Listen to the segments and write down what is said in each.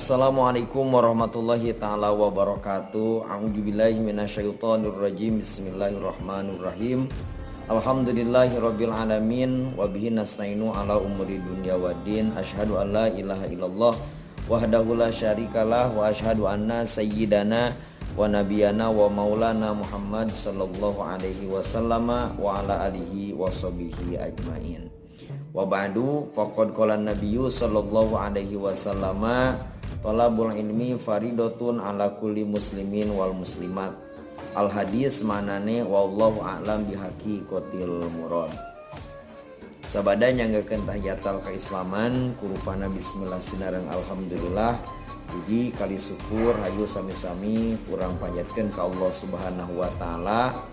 Assalamualaikum warahmatullahi taala wabarakatuh. A'udzubillahi minasyaitonirrajim. Bismillahirrahmanirrahim. Alhamdulillahirabbil alamin wa bihi nasta'inu ala umuri dunya waddin. Asyhadu an la ilaha illallah wahdahu la syarikalah wa asyhadu anna sayyidana wa nabiyana wa maulana Muhammad sallallahu alaihi wasallama wa ala alihi washabihi ajmain. Wa ba'du, faqad qala nabiyyu sallallahu alaihi wasallama talabul ilmi faridatun ala kulli muslimin wal muslimat. Al hadis manane wallahu a'lam bihaqiqatil murad. Sabada nyanggakeun tahiyatal keislaman kurupana bismillah sinareng alhamdulillah. Puji kali syukur hayu sami-sami urang panjatkeun ka Allah Subhanahu wa taala.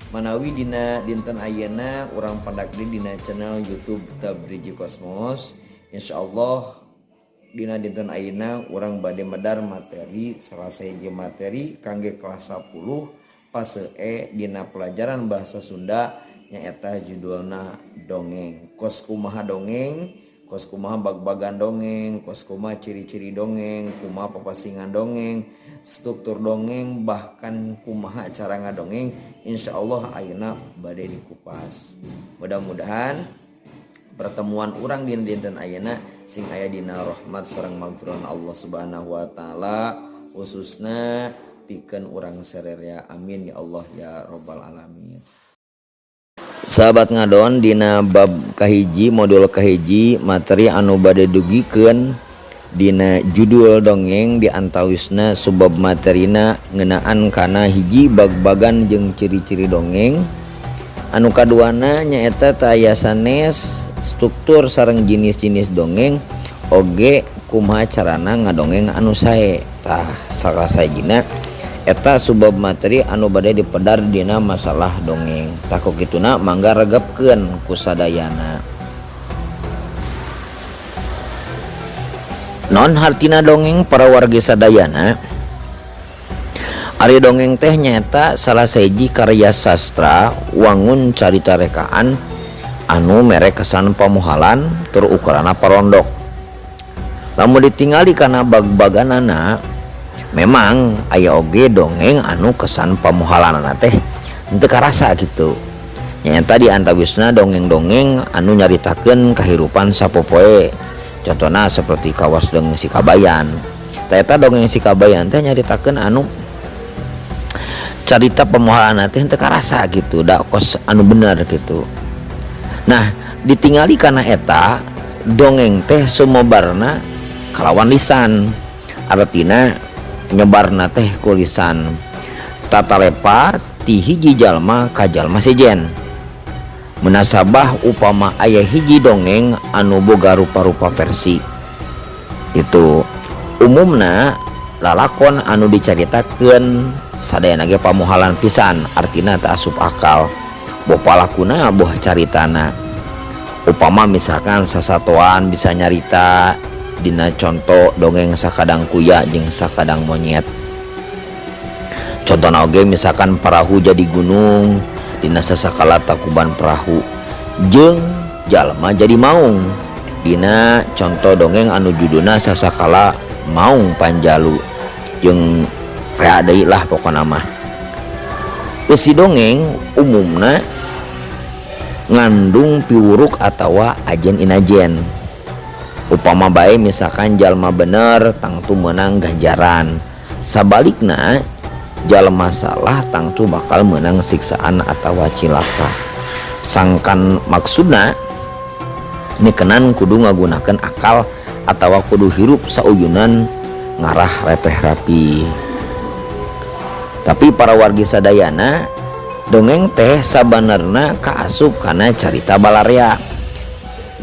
Manawi dina dinten ayeuna urang pandak deui dina channel YouTube Tabriji Kosmos. Insyaallah dina dinten ayeuna urang bade medar materi salah sahiji materi kangge kelas 10 fase E dina pelajaran bahasa Sunda nyaeta judulna dongeng. Kos kumaha dongeng, kos kumaha bag-bagan dongeng, kos kumaha ciri-ciri dongeng, kumaha papasingan dongeng, struktur dongeng, bahkan kumaha cara ngadongeng, insyaallah ayeuna bade dikupas. Mudah-mudahan pertemuan urang dina dinten ayeuna sing aya dina rahmat sareng magfirah Allah Subhanahu wa taala, khususna pikeun urang sarerea. Amin ya Allah ya rabbal alamin. Sahabat ngadon, dina bab kahiji modul kahiji materi anu bade dugikeun dina judul dongeng di antawisna subbab materina ngeunaan kana hiji bag-bagan jeung ciri-ciri dongeng. Anu kaduana nyaeta teu aya sanes struktur sareng jenis-jenis dongeng oge kumaha carana ngadongeng anu sae. Tah, salah sahijina eta subbab materi anu bade dipedar dina masalah dongeng. Tah, ku kituna mangga regepkeun ku sadayana. Non hartina dongeng para wargi sadayana? Ari dongeng teh nyaeta salah sahiji karya sastra wangun carita rekaan anu mere kesan pamuhalan tur ukurana parondok. Lamun ditingali kana bag-baganana, memang aya oge dongeng anu kesan pamuhalanana teh henteu karasa kitu. Nyaeta di antawisna dongeng-dongeng anu nyaritakeun kahirupan sapopoe. Contohna seperti kawas dongeng Si Kabayan. Tah, eta dongeng Si Kabayan teh nyaritakeun anu carita pamuhalanana teh henteu karasa gitu, da kos anu bener gitu. Nah, ditingali kana eta dongeng teh sumebarna kalawan lisan, artina nyebarna teh ku lisan, tatalepa ti hiji jalma ka jalma sejen. Munasabah upama aya hiji dongeng anu boga rupa-rupa versi itu, umumna lalakon anu dicaritakeun sadayana ge pamuhalan pisan, artina teu asup akal boh palakuna boh caritana. Upama misalkan sasatoan bisa nyarita dina conto dongeng Sakadang Kuya jeung Sakadang Monyet. Contohna oge misalkan parahu jadi gunung dina Sasakala Takuban Perahu, jeung jalma jadi maung dina conto dongeng anu judulna Sasakala Maung Panjalu, jeung rea deui lah pokona mah. Eusi dongeng umumna ngandung piwuruk atawa ajen inajen. Upama bae misalkan jalma bener tangtu meunang ganjaran, sabalikna jalma salah tangtu bakal meunang siksaan atawa cilaka. Sangkan maksudna mikenan kudu ngagunakeun akal atawa kudu hirup sauyunan ngarah repeh rapi. Tapi para wargi sadayana, dongeng teh sabanerna kaasup kana carita balarea.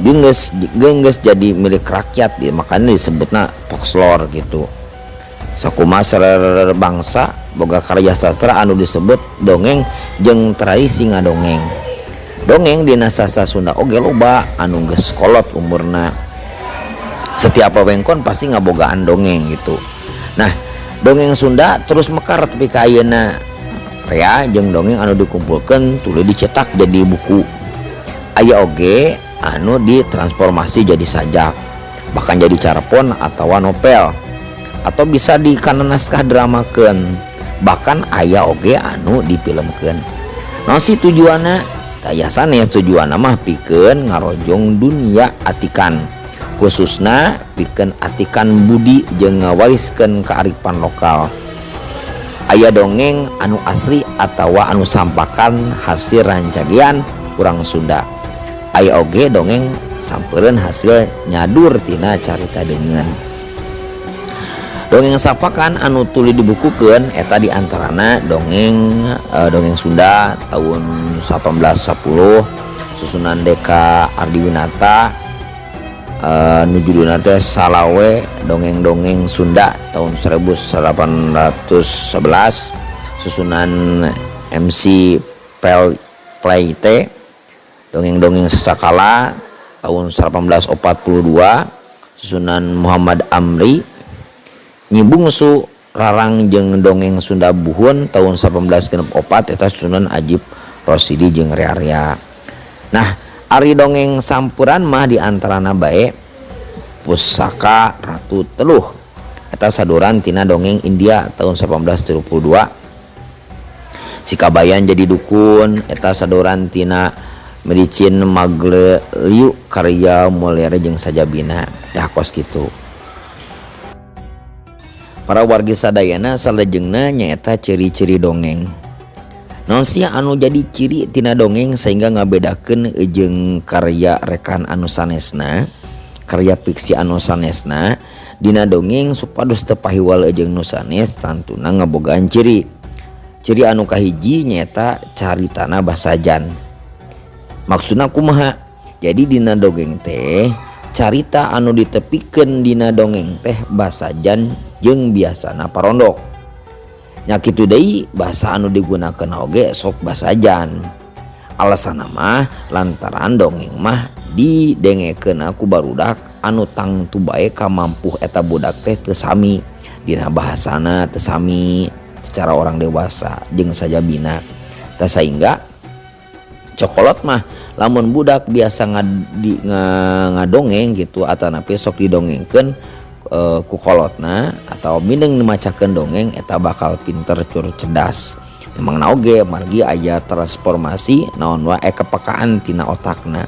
Geus jadi milik rakyat, makanya disebutna folklore gitu. Sakumaha sarerer bangsa boga karya sastra anu disebut dongeng jeung tradisi ngadongeng. Dongeng dina sastra Sunda oge loba anu geus kolot umurna. Setiap wewengkon pasti ngabogaan dongeng gitu. Nah, dongeng Sunda terus mekar tepi ka ayeuna. Rea jeung dongeng anu dikumpulkeun tuluy dicetak jadi buku. Aya oge anu ditransformasi jadi sajak, bahkan jadi carpon atawa novel. Atau bisa di kana naskah dramakeun, bahkan aya oge anu difilmkeun. Naon sih tujuanna? Taya sanes, tujuanna mah pikeun ngarojong dunia atikan, khususna pikeun atikan budi jeung ngawariskeun kearifan lokal. Aya dongeng anu asli atawa anu sampakan hasil rancagean urang Sunda, aya oge dongeng sampeureun hasil nyadur tina carita deungeun. Dongeng sampakan anu tuluy dibukukeun eta diantarana dongeng dongeng Sunda tahun 1810 susunan Deka Ardiwinata, nu judulna teh Salawe Dongeng-dongeng Sunda tahun 1811 susunan MC Pleyte, dongeng-dongeng Sasakala tahun 1842 susunan Muhammad Amri, Nyi Bungsu Rarang jeung Dongeng Sunda Buhun tahun 1864 eta susunan Ajip Rosidi jeung Rea-rea. Nah, ari dongeng sampuran mah diantarana bae Pusaka Ratu Teluh, eta saduran tina dongeng India tahun 1872. Si Kabayan Jadi Dukun eta saduran tina Medicine Magleliu karya Moliere jeung sajabina. Dah, kos kitu, para wargi sadayana. Salajengna nyaeta ciri-ciri dongeng. Naon sih anu jadi ciri tina dongeng sehingga ngabedakeun jeung karya rekan anu sanesna, karya fiksi anu sanesna? Dina dongeng supados teu pahiwal jeung nu sanes, tantuna ngabogaan ciri. Ciri anu kahiji nyaeta caritana basajan. Maksudna kumaha? Jadi dina dongeng teh carita anu ditepikeun dina dongeng teh basajan jeung biasana parondok nya. Kitu deui, bahasa anu digunakan oge sok basajan. Alasan mah lantaran dongeng mah didengekeun ku barudak anu tangtu bae kamampuh eta budak teh teu sami dina bahasana, teu sami secara orang dewasa jeung sajabina. Tah, sehingga cek kolot mah lamun budak biasa ngadongeng gitu atanapi sok didongengkeun ku kolotna atau mindeng macakeun dongeng, eta bakal pinter cur cerdas. Memang oge margi aya transformasi naon wae, kepekaan tina otakna.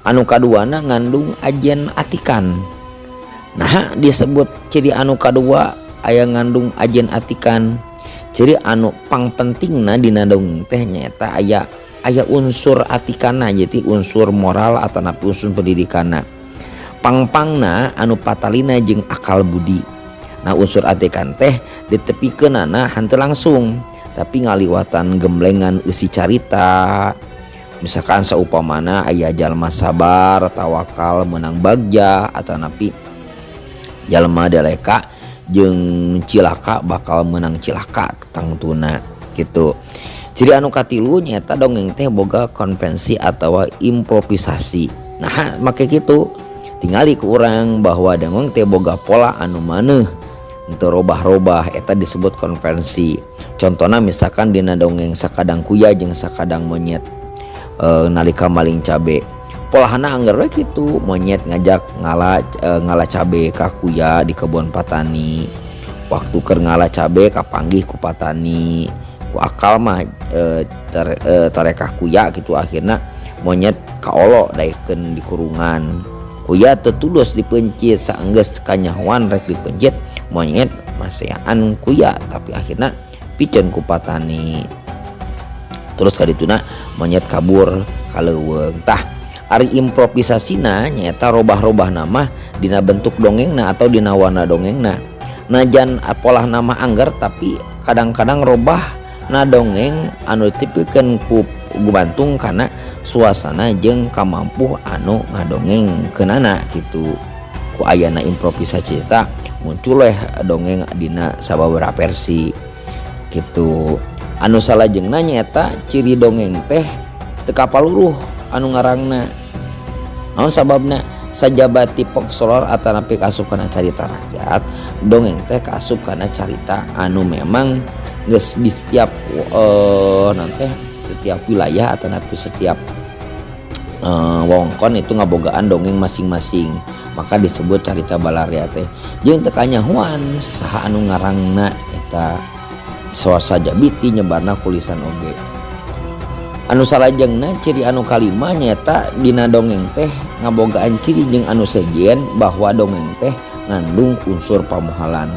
Anu kaduana, ngandung ajen atikan. Nah, disebut ciri anu kadua aya ngandung ajen atikan. Ciri anu pangpentingna dina dongeng teh nyaeta aya aya unsur atikana, jadi unsur moral atanapi unsur pendidikanna, pangpangna anu patalina jeung akal budi. Nah, unsur atikan teh ditepikeunana henteu langsung, tapi ngaliwatan gemblengan isi carita. Misalkan saupamana aya jalma sabar tawakal menang bagja atanapi jalma deleka jeung cilaka bakal menang cilaka, tangtuna gitu. Ciri anu katilu nyaeta dongeng teh boga konvensi atau improvisasi. Nah, make gitu tingali ku urang bahwa dongeng teh boga pola anu maneh untuk robah-robah, eta disebut konvensi. Contohnya misalkan dina dongeng Sakadang Kuya jeung Sakadang Monyet, nalika maling cabe, polahana angger we kitu. Monyet ngajak ngala cabe ka kuya di kebun patani. Waktu keur ngala cabe kapanggih ku patani. Ku akal mah tarekah kuya gitu. Akhirna monyet kaolo daekeun di kurungan. Kuya teu tulus dipencit. Saenggeus kanyahoan rek dipencit, monyet maseaan kuya, tapi akhirna piceun ku patani. Terus kadituna monyet kabur ka leuweung. Tah, ari improvisasina nyaeta robah-robah nama dina bentuk dongengna atau dina warna dongengna. Najan pola nama angger, tapi kadang-kadang robah na dongeng anu ditepikeun ku gumantung kana suasana jeung kamampuh anu ngadongeng keunana gitu. Ku ayana improvisasi eta muncul weh dongeng dina sababaraha versi gitu. Anu salajengna nyaeta ciri dongeng teh teu kapaluruh anu ngarangna. Naon sababna? Sajaba ti folklore atanapi kaasup kana carita rakyat, dongeng teh kaasup kana carita anu memang geus di setiap naon teh, setiap wilayah atanapi setiap Wewengkon itu ngabogaan dongeng masing-masing, maka disebut carita balarea teh. Jeung teu kanyahoan saha anu ngarangna eta sajabiti nyebarna ku lisan oge. Anu salajengna, ciri anu kalima nyaeta dina dongeng teh ngabogaan ciri jeung anu sejen bahwa dongeng teh ngandung unsur pamohalan.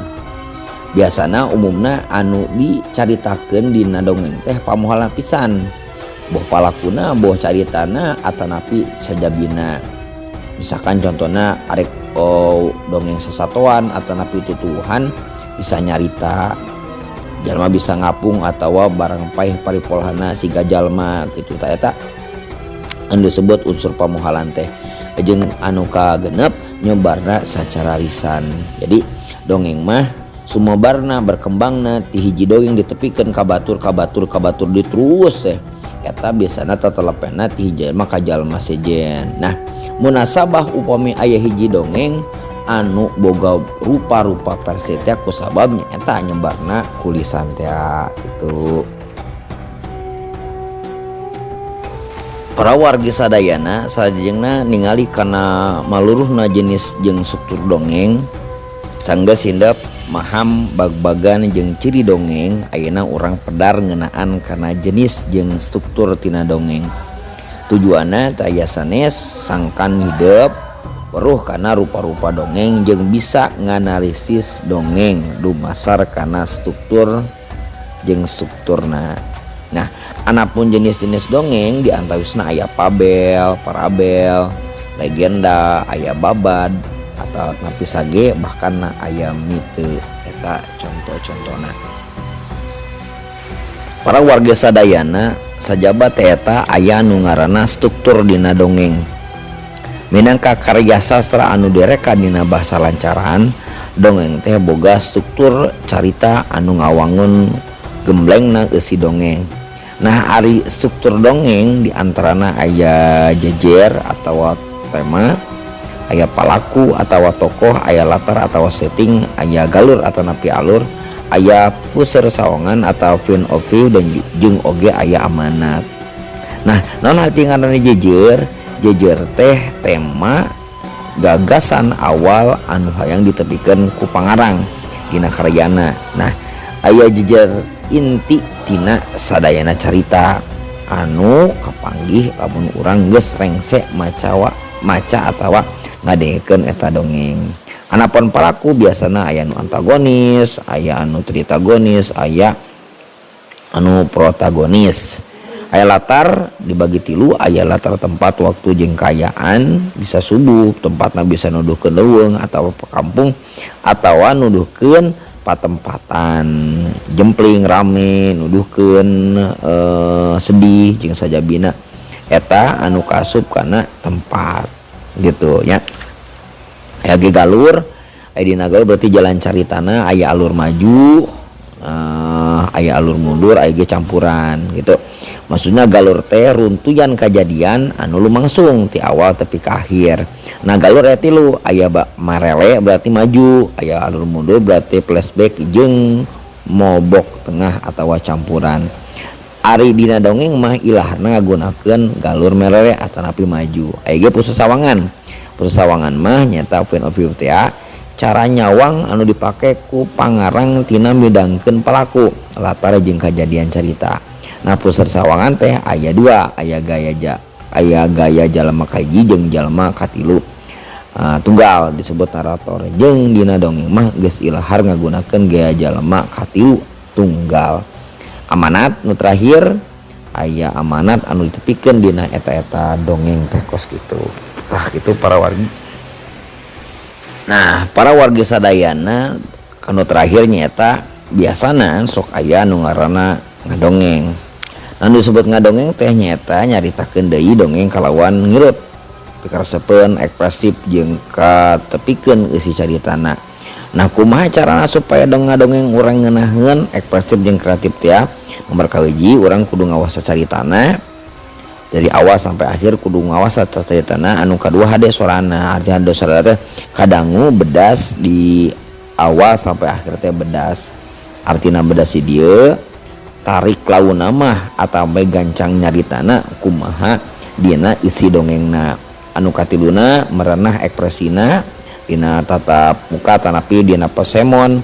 Biasana umumna anu dicaritakeun dina dongeng teh pamohalan pisan, boh palakuna, boh caritana, atanapi sajabina. Misalkan contohna arek, oh, dongeng sasatoan atanapi tutuwuhan, bisa nyarita jalma bisa ngapung atau barang paeh paripolhana siga jalma gitu. Tah, eta anu disebut unsur pamohalan teh. Jeung anu kagenep, nyebarna secara lisan. Jadi dongeng mah sumebarna, berkembangna ti hiji dongeng ditepikeun ka batur, ka batur, ka batur, diterus teh eta biasana tetelepena ti hiji jalma ka jalma sejen. Nah, munasabah upami aya hiji dongeng anu boga rupa-rupa versi teh kusabab eta nyebarna ku lisan teh itu. Para wargi sadayana, salajengna ningali kana maluruhna jenis jeung struktur dongeng, sanggeus hindep maham bag-bagan jeung ciri dongeng, ayeuna urang pedar ngeunaan kana jenis jeung struktur tina dongeng. Tujuanna teu aya sanes sangkan hidep weruh kana rupa-rupa dongeng jeung bisa nganalisis dongeng dumasar kana struktur jeung strukturna. Nah, anapun jenis-jenis dongeng diantawisna aya fabel, parabel, legenda, aya babad atau napi sage, bahkan aya mite. Eta contoh-contohna. Para warga sadayana, sajaba teh eta aya nu ngaranna struktur dina dongeng. Minangka karya sastra anu direka dina bahasa lancaran, dongeng teh boga struktur carita anu ngawangun gemblengna eusi dongeng. Nah, ari struktur dongeng diantarana aya jejer atau tema, aya palaku atau tokoh, aya latar atau setting, aya galur atau napi alur, aya puseur sawangan atau point of view, dan jeung oge aya amanat. Nah, naon arti ngaranna jejer? Jejer teh tema gagasan awal anu hayang ditepikeun ku pangarang dina karyana. Nah, aya jejer inti tina sadayana carita anu kapanggih lamun urang geus rengse macawa maca atawa ngadengekeun eta dongeng. Anapun palaku biasana aya nu antagonis, aya anu tritagonis, aya anu protagonis. Aya latar dibagi tilu, aya latar tempat, waktu, jeung kaayaan. Bisa subuh tempatna, bisa nuduhkeun leuweung atau kampung atawa nuduhkeun patempatan jempling rame, nuduhkeun sedih jeung sajabina. Eta anu kasup kana tempat gitu ya. Aya ge galur. Aya dina galur berarti jalan caritana aya alur maju, aya alur mundur, aya ge campuran gitu. Maksudnya galur teh runtuyan kejadian anu lumangsung ti awal tepi ka akhir. Nah, galur aya tilu, aya marele berarti maju, aya alur mundur berarti flashback, jeung mobok tengah atau campuran. Ari dina dongeng mah ilahna ngagunakeun galur merele atau napi maju. Aya ge puseur sawangan. Puseur sawangan mah nyata point of view teh cara nyawang anu dipake ku pangarang tina midangkeun pelaku, latar jeung kajadian carita. Nah, puseur sawangan teh aya dua, aya gaya jalma kahiji jeung jalma katilu tunggal disebut narator. Jeung dina dongeng mah geus ilahar ngagunakeun gaya jalma katilu tunggal. Amanat nu terakhir, aya amanat anu ditepikeun dina eta-eta dongeng teh kos kitu. Tah, kitu para wargi. Nah, para wargi sadayana, kanu terakhir nyaeta biasana sok aya nu ngaranna ngadongeng. Anu disebut ngadongeng teh nyaeta nyaritakeun deui dongeng kalawan ngirut pikaresepeun, ekspresif, jeung katepikeun eusi caritana. Nah, kumaha carana supaya dong ngadongeng urang ngeunaheun, ekspresif jeung kreatif teh? Nomor kahiji, urang kudu ngawasa caritana dari awal sampai akhir, kudu ngawasa caritana. Anu kadua, hade sorana, artinya hade sorana teh kadangu bedas di awal sampai akhir teh bedas. Artina bedas si dieu tarik launa mah atau gancang nyaritana kumaha. Dina isi dongengna. Anu katiluna merenah ekspresina dina tatap muka tanapi dina pasemon,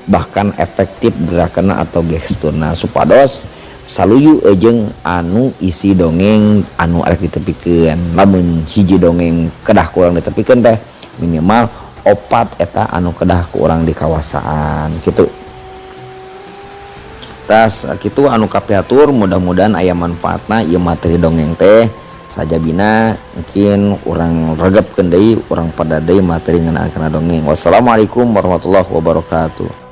bahkan efektif gerakanna atau gesturna supados saluyu jeung anu isi dongeng anu arek ditepikeun. Lamun hiji dongeng kedah kurang ditepikeun teh minimal opat eta anu kedah ku urang di kawasaan gitu. Tas kitu anu kapihatur, mudah-mudahan aya manfaatna ieu materi dongeng teh. Sajabina mungkin urang regepkeun deui, urang pada deui materi ngeunaan kana dongeng. Wassalamualaikum warahmatullahi wabarakatuh.